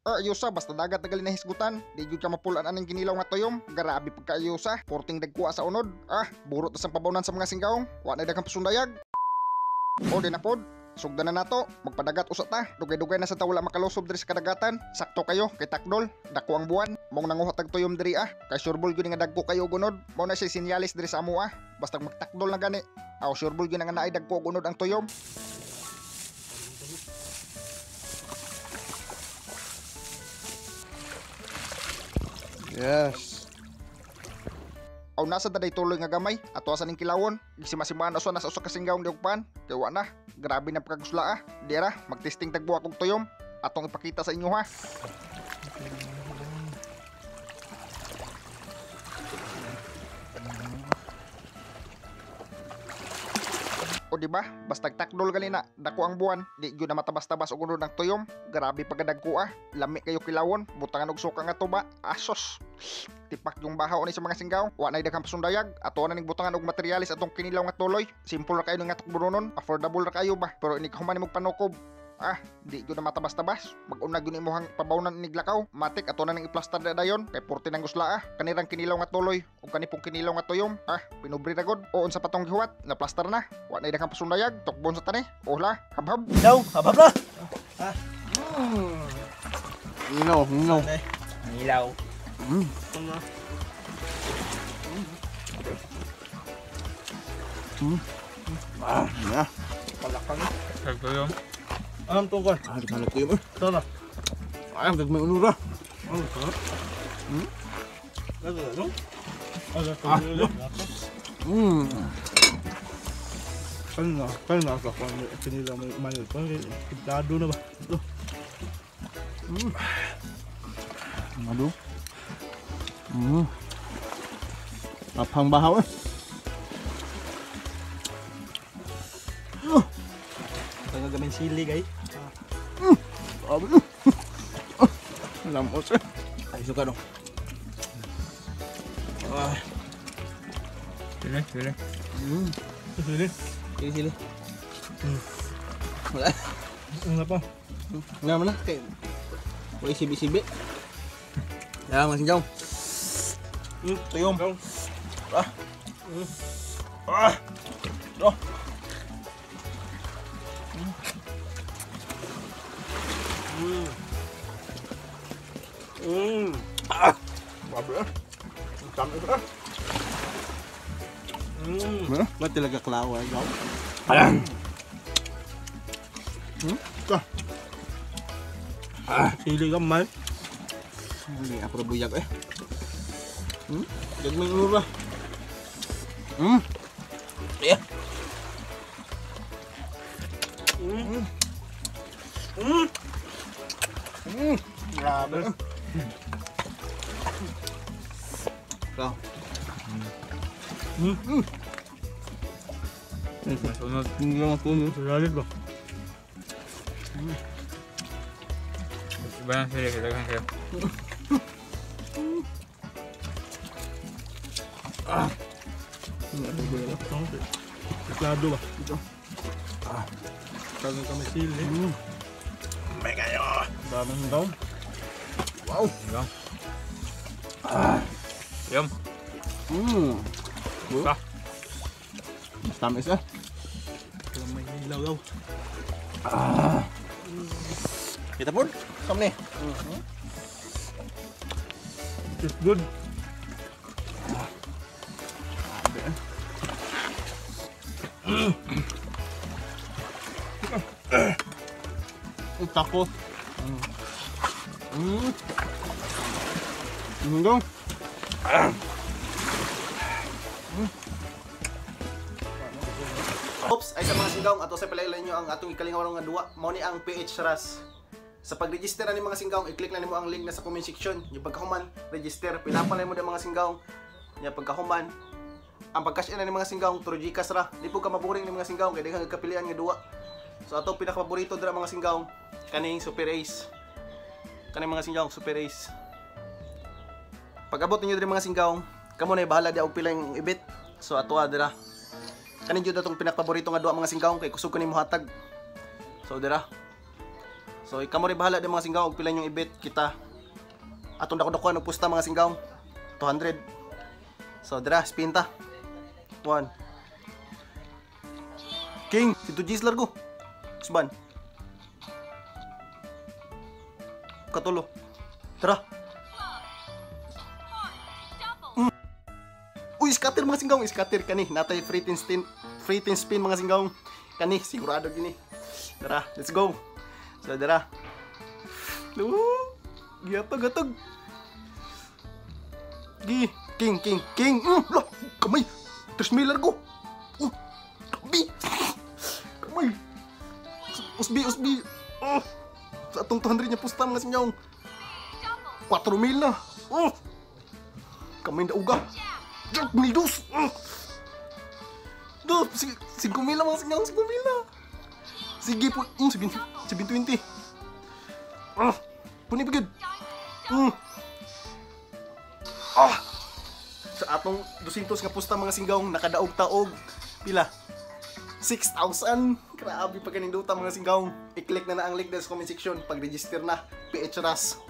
Ayusa, basta dagat na gali na hisgutan. Di gyud ka mapulan aning kinilaw nga tuyom. Grabe pagkaayusa. Porting dagkuha sa unod. Ah, burot na sang pabawnan sa mga singgawng. Wa na daghang pasundayag. O di na pod. Sugdan na nato, magpadagat usa ta. Dugay-dugay na sa ta wala makalusob diri sa kadagatan. Sakto kayo kay takdol, dako ang buwan. Mong nanguha tag tuyom diri ah. Kay sureball gyud nga dagko kayo gunod. Mao na siya sinyalis diri sa amo ah. Basta magtakdol na gani. Aw sureball gyud nga naay dagko gunod ang tuyom. Yes. Aw nasa daday tuloy nga gamay ato sa ning kilawon. Gisimasimaan usa na sa usa ka singgawng diugpan. Kay wa na, grabe na pagkagusla ah. Dira, magtesting tagbuak og tuyom. Atong ipakita sa inyo ha. O di ba? Basta takdol gali na, dako ang buwan, di gyud na matabas-tabas og unod ang tuyom. Grabe pagkadagko ah. Lami kayo kilawon, butangan og suka nga tuba. Asos. Tipak yung bahaw ni sa mga singgaw. Wa nay daghang pasundayag. Ato na ning butangan og materyales atong kinilaw nga tuloy. Simple ra kayo nga tukbononon, affordable ra kayo ba. Pero inig human nimog panukob. Ah, di gyud na matabas-tabas. Mag-unag gyud imong pabawnan inig lakaw. Matik ato na ning iplastar na dayon kay porte nang gusla ah. Kanirang kinilaw nga tuloy ug kani pong kinilaw nga tuyom. Ah, pinubri ra gud. O unsa pa tong gihuwat, na plastar na. Wa nay daghang pasundayag. Tukbon sa tani. Ohla, habhab. Daw, habab na. Nginaw, nginaw. Nilaw. Ah, yeah. Tagtuyom. Anong tungkol? Ah, di ka tuyom eh. Ito na. Ay, ang gagmay unura. Ano ito? Ano ito? Ano ito? Ano na? Ano na ako? Pinila mo yung mayo. Templado na ba? Ito. Ano? Apang bahaw eh. Ito nga gamay sili guys. Lamos eh. Ay, suka dong. Ah, Sili, sili. Sili. Sili, sili. Wala. Ano pa? Wala mo na. Kay... Uy, sibi-sibi. Kaya mga sinjaw. Tuyom. Ah. Ah. Oh. Ah. Grabe eh. Ang tamis eh. Ba't talaga klawa, ikaw? Ito. Sili ka man. Hindi, apro buyag eh. Gagmay unura. Yeah. Grabe. Ikaw. Masunod. Hindi lang ako. Sulalit ba? Iba ng sili, daghan kayo. Templado ba? Ito. Ah. Kaya kami sili. May kayo. Daming daw. Wow. Yum. Yum. Ah. Mas tamis eh. May nilaw daw. Kita pun. Sam ni. It's good. Tako. Dong. Oops, ay sa mga singgawng ato sa palailan nyo ang atong ikalingaw nga duwa. Mao ni ang PH Ras. Sa pag-register ani mga singgawng, i-click na nimo ang link na sa comment section. Yung pagkahuman, register, pila pa na mo mga singgawng. Nya pagkahuman, ang pag-cash in ani mga singgawng through GCash ra. Di po ka maboring ni mga singgawng kay daghang kapilian nga duwa. So ato pinakapaborito dira mga singgawng kaning Super Ace. Kaning mga singgawng Super Ace. Pag-abot ninyo diri mga singgawng, kamo na bahala di og pila yung ibit. So ato dira. Kaning jud atong pinakapaborito nga duwa mga singgawng kay kusog ko nimo hatag. So dira. So ikaw mo rin bahala din mga singgaw og pila inyong ibet kita. Atong dako-dakuan og pusta mga singgaw. 200. So dira spin ta. 1. King, si 2 Gs largo. Usban. Katulo. Tara. Uy, scatter mga singgaw, scatter kani. Natay free tin spin, free tin spin mga singgaw. Kani sigurado gini. Tara, let's go. So dara. Woo! Giatog atog. Gi, king king king. Lah, kamay. 3,000 largo. Bi. Kamay. Usbi usbi. Oh. Sa atong 200 niya pusta mga singgaw. 4,000 na. Oh. Kamay na uga. Jack 1,200. Oh. Do, 5,000 na mga singgaw, 5,000 na. Sige po, 720. Ah, puni pagid. Ah. Sa atong 200 nga pusta mga singgaw, nakadaog taog. Pila? 6,000. Grabe pa kaninduta mga singgaw. I-click na na ang link sa comment section. Pag-register na, PH Ras.